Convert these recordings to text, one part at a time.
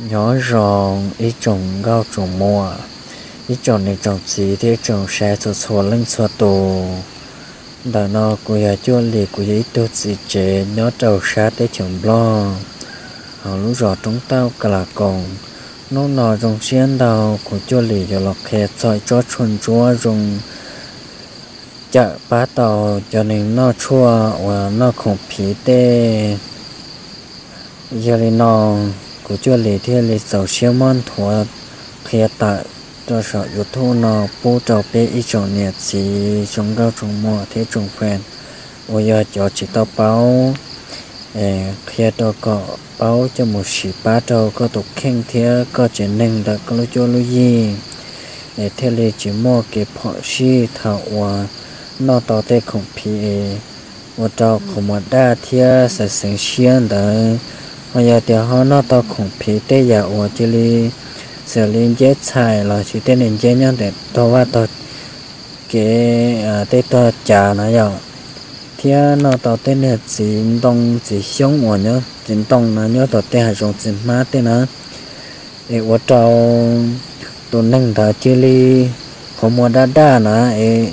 Nyob zoo ib tsoom nkauj tsoom muam, ib tsoom niam tsoom txiv thiab tsoom saib txhua txhua leej txhua tus. Ntawm no kuv yog Cuaj Lis, kuv yog ib tug txiv tsev nyob rau sab teb chaws Nplog, hauv lub zos Roob Tauj Ka Las Koos. Hnub no zoo siab ntau kuv Cuaj Lis yuav los qhia txog tsob tshuaj ntsuab zoo cawm pab tau cov neeg noj tshuaj uas noj khoom phiv tej. Yog li no, kuv Cuaj Lis thiaj li txaus siab muab nthuav qhia tawm rau saum YouTube no pub rau peb ib tsoom niam txiv tsoom nkauj tsoom muam thiab tsoom fam uas yog cov tsis tau paub, qhia rau kom paub coj mus siv pab rau koj tus kheej thiab koj tsev neeg ntawm koj lub cuab lub yig, es thiaj li tsis muaj kev phom sij thaum uas noj tau tej khoom phiv es ua rau qhov muag daj thiab xav xeev siab ntawd. Ho yog tias ho noj tau khoom phiv tej yam uas cia li xws li nceb txhais los sis tej niag nceb nyob ntawm tog vaj tog kev, tej tog cav na yom, thiab noj tau tej niag txiv ntoo txiv xyoob uas nyob txiv ntoo na nyob tom tej hav zoov txiv hmab tej na, es ua rau tus neeg ntawd cia li qhov muag daj daj na, es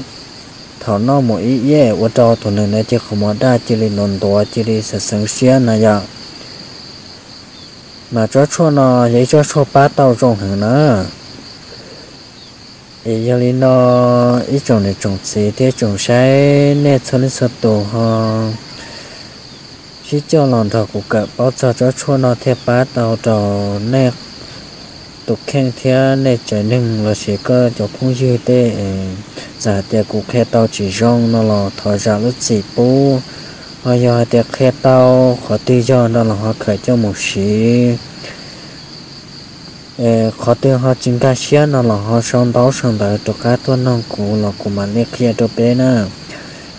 thaum noj mus ib iab ua rau tus neeg ntawd cia li qhov muag daj cia li ntuav ntuav cia li xav xeev siab na yom. Mas tsob tshuaj no yog ib tsob tshuaj pab tau zoo heev na. Es yog li no, ib tsoom niam tsoom txiv thiab tsoom saib nej txhua leej txhua tus ho sib coj los nrog kuv kawm paub txog tsob tshuaj no thiaj pab tau rau nej tus kheej thiab nej tsev neeg los sis koj cov phooj ywg tej. Txawm hais tias kuv qhia tau tsis zoo no los thov zam lub txim pub. Ho yog hais tias qhia tau qhov twg yog no los ho khaws coj mus siv. Qhov twg ho tsis nkag siab no los ho sau ntaub sau ntawv rov qab tuaj noog kuv los kuv mam li qhia rau peb na.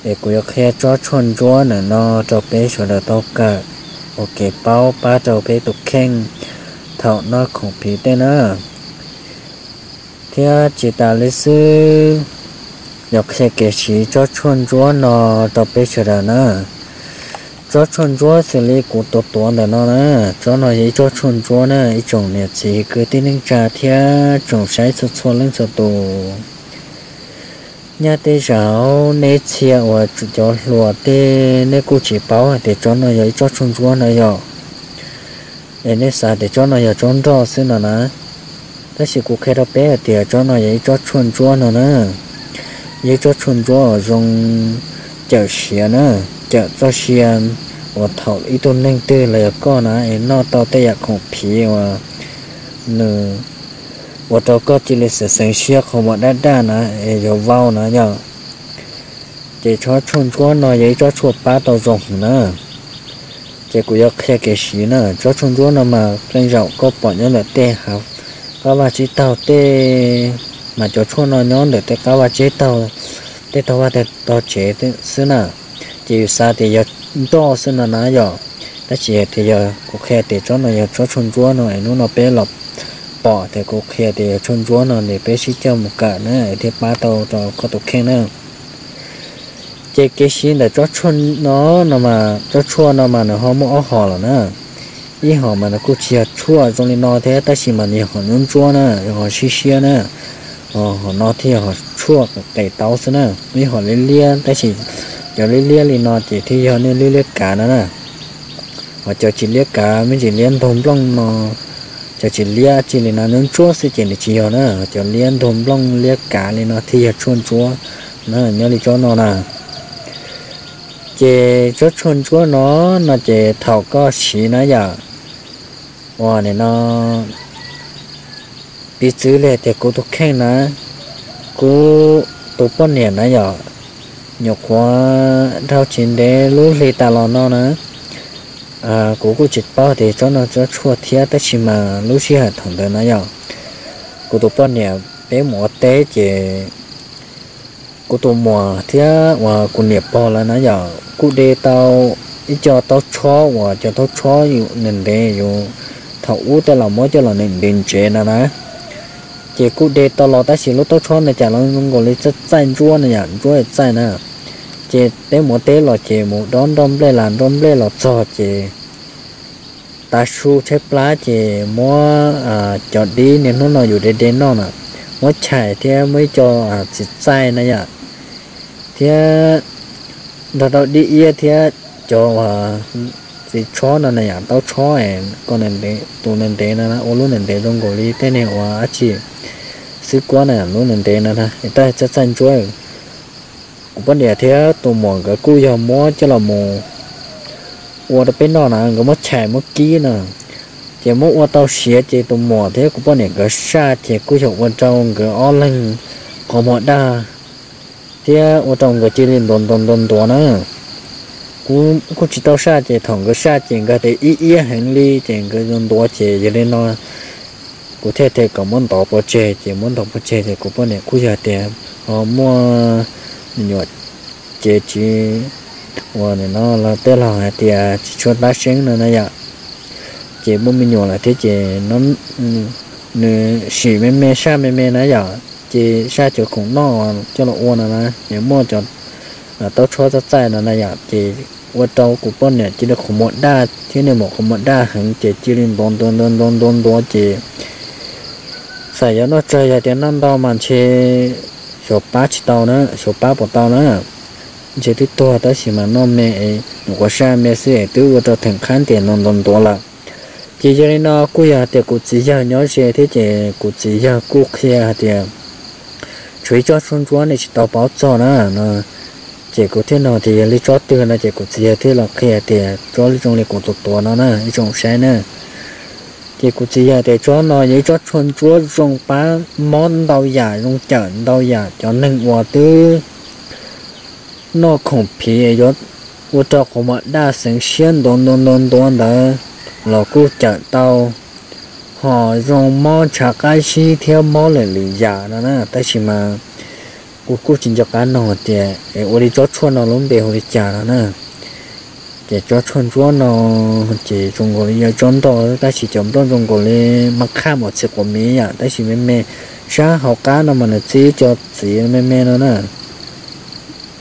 Es kuv yuav qhia tsob tshuaj ntsuab ntawm no rau peb sawv daws tau kawm ua kev paub pab rau peb tus kheej thaum noj khoom phiv tej na. Thiab tsis tas li xwb, yuav qhia kev siv tsob tshuaj ntsuab no rau peb sawv daws na. Tsob tshuaj ntsuab xws li kuv tuav tuav ntawm no na, tsob no yog ib tsob tshuaj ntsuab na ib tsoom niam txiv kwv tij neej tsa thiab tsoom saib txhua txhua leej txhua tus. Nyaj tej zaum neb txhia uas cov hluas tej nej kuj tsis paub hais tias tsob no yog ib tsob tshuaj ntsuab na yom. Es nej xav tias tsob no yog tsob nroj xwb no na. Tab sis kuv qhia rau peb hais tias tsob no yog ib tsob tshuaj ntsuab no na. Yog ib tsob tshuaj ntsuab uas zoo cawm siav na, cawm txoj sia uas thaum ib tug neeg twg los yog koj na es noj tau tej yam khoom phiv uas nws ua rau koj cia li xav xeev siab qhov muag daj daj na es yuav vau na yom. Ces tsob tshuaj ntsuab no yog ib tsob tshuaj pab tau zoo heev na. Ces kuv yuav qhia kev siv na. Tsob tshuaj ntsuab no mas qee zaum koj pom nyob ntawm tej hav qab vaj tsib taug tej, mas cov tshuaj no nyob ntawm tej qab vaj tsib taug, tej taug vaj tej tog tsev xwb na. Ces yus xav tias yog nroj xwb no na yom. Tab sis tias yog kuv qhia tias tsob no yog tsob tshuaj ntsuab no es hnub no peb los pom tias kuv qhia tias yog tshuaj ntsuab no ces peb sib coj mus kawm na thiaj pab tau rau koj tus kheej na. Ces kev siv ntawm tsob tshuaj no, no mas tsob tshuaj no mas nws ho muaj ob hom lawm na. Ib hom mas nws kuj tsis yog tshuaj zoo li no thiab tab sis mas nws yog hom ntsuab ntsuab na, yog hom siab siab na. Hom no thiaj yog hom tshuaj qes tau xwb na. Ib hom liab liab tab sis cov liab liab li no ces thiaj yog nej liab liab kav no na. Ho cov tsis liab kav, me ntsis liab ntug nplooj no, cov tsis liab tsis li no ntsuab ntsuab xwb ces nws tsis yog na. Cov liab ntug nplooj liab kav li no thiaj yog tshuaj ntsuab na, nyob li tsob no na. Ces tsob tshuaj ntsuab no, no ces thaum koj siv na yom, uas nim no Piv txwv li tias kuv tus kheej na, kuv tus poj niam na yom, nyuam qhuav dhau tsis ntev lub hli tas los no na, kuv kuj tsis paub tias tsob no tsob tshuaj thiab, tab sis mas lub sij hawm thaum ntawd na yom, kuv tus poj niam peb mus ua teb ces kuv tus muam thiab uas kuv niam pog lawv na yom kuj de tau ib co taub tshob uas cov taub tshob nws ntev yus thaum ub tej los muab coj los nws ntev ntsev no na. Ces kuj de tau los tab sis lub taub tshob ntawd cas los zoo nkaus li txaij txaij ntsuab no yom, ntsuab txaij na. Ces peb mus ua teb los ces mus dob nroj nplej las nroj nplej los txog ces tav su tshaib plab ces muab cov dib niaj hnub no yus de de noj na, muab chais thiab muab ib co txiv txaij na yom, thiab nrog rau dib iab thiab cov txiv tshob no na yom, taub tshob ko, tus ntev ntev no ua lub ntev ntev zoo nkaus li tej niag uas dab tsi xwb kuab na, lub ntev ntev no tab txaij txaij ntsuab. Kuv poj niam thiab tus muam nkawd kuj yog muab coj los mus ua rau peb noj na, nkawd muab chais muab kib na, ces muab ua tau siav ces tus muam thiab kuv poj niam nkawd saj ces kuj yog ua rau nkawd ob leeg qhov muag daj thiab ua rau nkawd cia li ntuav ntuav ntuav ntuav na. Kuv kuj tsis tau saj ces thaum nkawd saj ces nkawd tias ib iab heev li ces nkawd ntuav ntuav ces yog li no kuv thiaj tias kom muab ntov pov tseg ces muab ntov pov tseg ces kuv poj niam kuj yog tias ho muaj me nyuam ces tsis ua no los tej laus hais tias tsis tshua tab seeb no na yom. Ces muaj me nyuam lawm thiab ces nws sim me me saj me me na yom, ces saj cov khoom noj coj los ua no na, ces muaj cov taub tshob txaij txaij no na yom, ces ua rau kuv poj niam cia li qhov muag daj thiab niag maum qhov muag daj heev ces cia li ntuav ntuav ntuav ntuav ntuav ces xam yog noj tsawg, yog tias noj ntau mas ntshe xyov pab tsis tau na, xyov pab puas tau na. Ntshe twb tuag tab sis mas noj me, nyuam qhuav saj me xwb es twb ua rau theem qhab ntias ntuav ntuav ntuav lawm. Ces yog li no kuj yog hais tias kuv txiv yawg nyob ze thiab ces kuv txiv yawg kuj qhia hais tias tshuav ib tsob tshuaj ntsuab nej tsis tau paub txog na no. Ces kuv thiaj nug tias yog li tsob twg no ces kuv txiv yawg thiaj los qhia tias tsob zoo li kuv tus tuav no na ib tsoom saib na. Ces kuv txiv yawg tias tsob no yog ib tsob tshuaj ntsuab zoo pab mob ntau yam, zoo cawm ntau yam, cov neeg uas twb noj khoom phiv yuav ua rau qhov muag daj xeev siab ntuav ntuav ntuav ntuav ntawd los kuj cawm tau, ho zoo mob ntshav qab zib thiab mob lwm lwm yam no na. Tab sis mas kuv kuj tsis nco qab nug tias es ua li tsob tshuaj no lub npe hu li cas no na. Ces tsob tshuaj ntsuab no ces zoo nkaus li yog tsob nroj tab sis cov nroj zoo nkaus li mab khaj mos txiv quav miv yam, tab sis me me sab hauv qab no mas nws txi ib co txiv me me no na.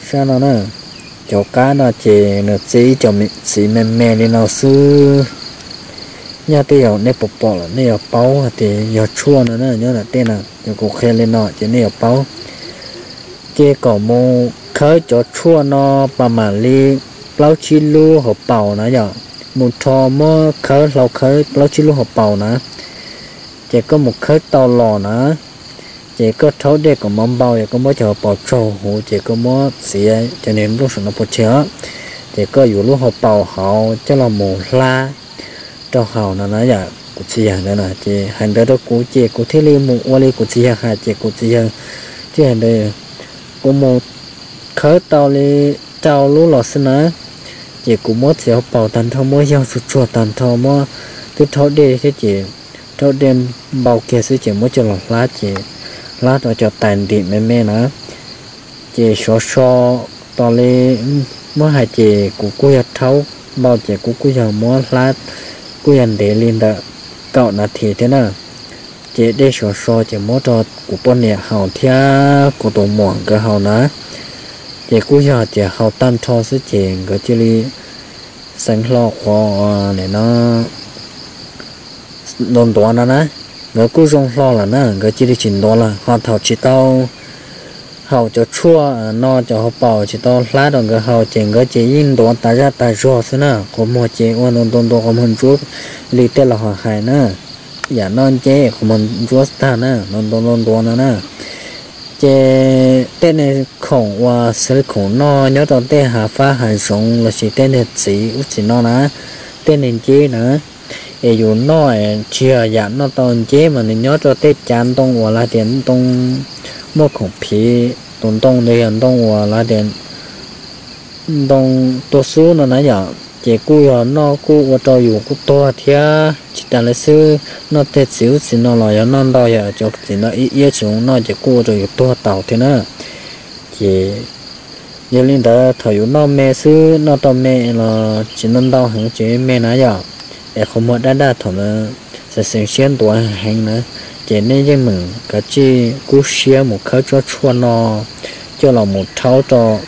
Sab no na, cov qab no ces nws txi ib co txiv me me li no xwb. Nyaj tej zaum nej puas pom lawm nej yuav paub hais tias yog tshuaj no na, nyob ntawm tej na, yog kuv qhia li no ces nej yuav paub. Ces kom mus khawb cov tshuaj no pas mam li plaub tsib lub hauv paus na yom, mus rho muab khawb hlau khawb plaub tsib lub hauv paus na. Ces koj mus khawb tau los na, ces koj rhaub dej kom mov npau, yog koj muab cov hauv paus tsaug huv ces koj muab txiav cov niag nplooj saum no pov tseg os. Ces koj yuav lub hauv paus hauv coj los mus hlab rau haus no na yom, kuv txiv yawg ntawd na. Ces hais ntawd rau kuv ces kuv thiaj li mus ua li kuv txiv yawg hais ces kuv txiv yawg thiaj hais ntawd, kuv mus khawb tau li rau lub los xwb na. Ces kuv muab txiav hauv paus tag nrho, muab yaug tsuag tsuag tag nrho, muab twb rhaub dej thiab ces rhaub dej npau kiag xwb ces muab coj los hlab ces hlab rau cov tais ntim me me na. Ces sov so tos li muab hais ces kuv kuj yog rhaub npau ces kuv kuj yog muab hlab, kuj yog ntev li ntawm kaum nas this thiab na. Ces dej sov so ces muab rau kuv poj niam haus thiab kuv tus muam nkawd haus na. Ces kuj yog tias haus tag nrho xwb ces nkawd cia li xeev hlo qhuav no ntuav ntuav no na. Nkawd kuj zoo hlo lawm na, nkawd cia li tsis ntuav lawm. Ho thaum tsis tau haus cov tshuaj no, cov hauv paus tsis tau hlab rau nkawd haus ces nkawd ces yeej ntuav tas zaj tas zog xwb na. Qhov muag ces ua ntuav ntuav ntuav qhov muag ntsuab li tej laus hais na, yam noj nceb qhov muag ntsuab tag na, ntuav ntuav ntuav ntuav no na. Ces tej niag khoom uas xws li khoom noj nyob rau tej hav fab hav zoov lossis tej niag txiv ub txiv no na, tej niag nceb na, Es yus noj tsis yog yam noj tau nceb mas nws nyob rau tej cav ntoo uas lawv tias ntoo muaj khoom phiv, tus ntoo ntawd yog ntoo uas lawv tias ntoo tuag xub no na yom, ces kuj yog noj kuj ua rau yus kuj tuag thiab. Tsis tas li xwb, noj tej txiv ub txiv no los yog noj ntau yog cov txiv no ib iab tsis zoo noj ces kuj ua rau yus tuag tau thiab na. Ces yog li ntawd thaum yus noj me xwb, noj tau me los tsis noj ntau heev ces me na yom, es qhov muag daj daj thaum ntawd xeev xeev siab ntuav heev na, ces nej yeej meem kav tsij kub siab mus khawb tsob tshuaj no coj los mus rhaub rau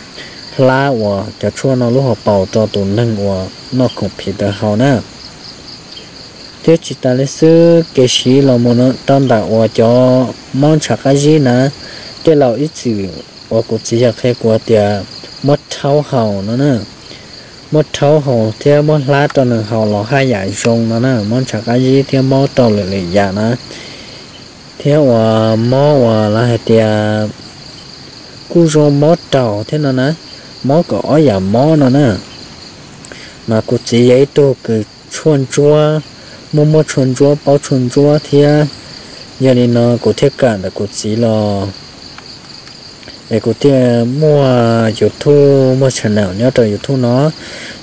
hlab uas cov tshuaj no lub hauv paus rau tus neeg uas noj khoom phiv ntawd haus na. Thiab tsis tas li xwb, kev siv los mus tau ntawm uas cov mob ntshav qab zib na, tej laus ib txwm uas kuv txiv yawg qhia kuv tias muab rhaub haus no na, muab rhaub haus thiab muab hlab rau nws haus los haj yam zoo no na, mob ntshav qab zib thiab mob rau lwm lwm yam na, thiab uas mob uas lawv hais tias kuj zoo mob raum thiab no na, mob kaum ob yam mob no na. Mas kuv txiv yog ib tug kws tshuaj ntsuab, muaj muaj tshuaj ntsuab paub tshuaj ntsuab thiab, yog li no kuv thiaj kawm ntawm kuv txiv los. Es kuv thiaj muaj YouTube, muaj channel nyob rau YouTube no,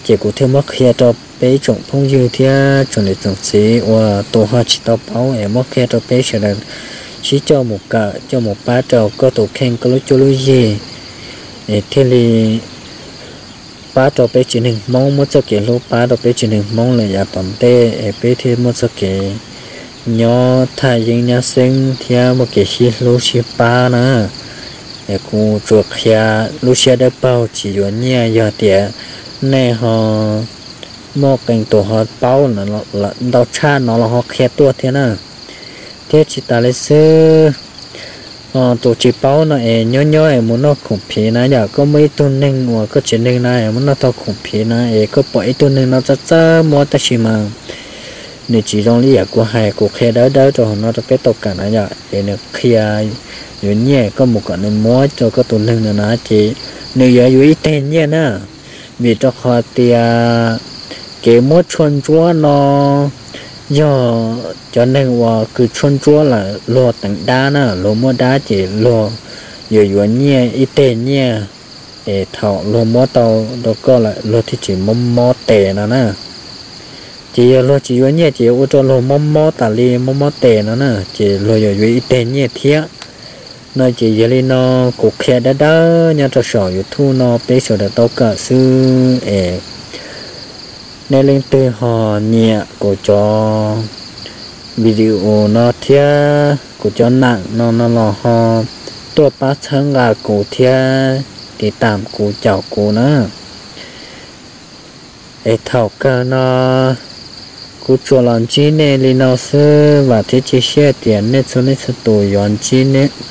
ces kuv thiaj muab qhia rau peb tsoom phooj ywg thiab tsoom niam tsoom txiv uas tus ho tsis tau paub es muab qhia rau peb sawv daws sib coj mus kawm coj mus pab rau koj tus kheej koj lub cuab lub yig, es thiaj li pab rau peb tsev neeg Hmoob, muab txoj kev hlub pab rau peb tsev neeg Hmoob lawm yav tom ntej es peb thiaj muaj txoj kev nyob thaj yeeb nyab xeeb thiab muaj kev sib hlub sib pab na. Es kuv tsuas qhia lub siab dawb paug tsis yuav nyiaj, yog tias nej ho muaj qee tus ho paub ntau tshaj no los ho qhia tuaj thiab na. Thiab tsis tas li xwb, tus tsis paub no es nyob nyob es mus noj khoom phiv na yom, koj muaj ib tug neeg uas koj tsev neeg na es muab noj tau khoom phiv na es koj pom ib tug neeg no txawj txawj muab tab sis mas nws tsis zoo li yam kuv hais, kuv qhia dawb dawb rau hauv no rau peb tau kawm na yom, es nws qhia yuav nyiaj koj mus kom nws muab rau koj tus neeg no na ces nws yuav yuav ib teg nyiaj na. Vim rau qhov tias kev muab tshuaj ntsuab no yog cov neeg uas kws tshuaj ntsuab lawm luag teev dab na, luag muab dab ces luag yuav yuav nyiaj ib teg nyiaj, es thaum luag muab tau rau koj lawm luag thiaj tsis mob mob tes no na. Ces yog luag tsis yuav nyiaj ces yuav ua rau luag mob mob tas li mob mob tes no na, ces luag yuav yuav ib teg nyiaj thiab. No ces yog li no kuv qhia dawb dawb nyob rau saum YouTube no peb sawv daws tau kawm xwb es nej leej twg ho nyiam kuv cov video no thiab kuv cov nam no no los ho tuaj pab txhawb nqa kuv thiab tiv tam kuv caum kuv na. Es thaum kawg no kuv tsuas los ntsib nej li no xwb, vam thiab cia siab tias nej txhua leej txhua tus yuav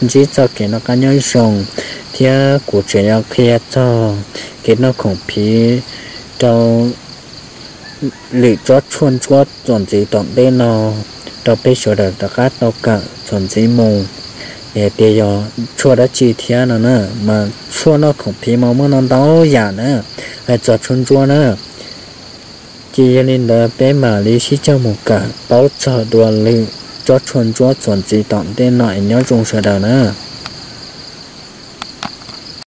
ntsib txoj kev noj qab nyob zoo, thiab kuv tseem yuav qhia txog kev noj khoom phiv rau lwm tsob tshuaj ntsuab txuas ntxiv tom ntej no rau peb sawv daws rov qab tau kawm txuas ntxiv mus. Es tias yog tshuaj dab tsi thiab no na, mas tshuaj noj khoom phiv mas muaj no ntau yam na, hais txog tshuaj ntsuab na. Ces yog li ntawd peb mam li sib cog mus kawm paub txog dua lwm tsob tshuaj ntsuab txuas ntxiv tom ntej no es nyob zoo sawv daws na.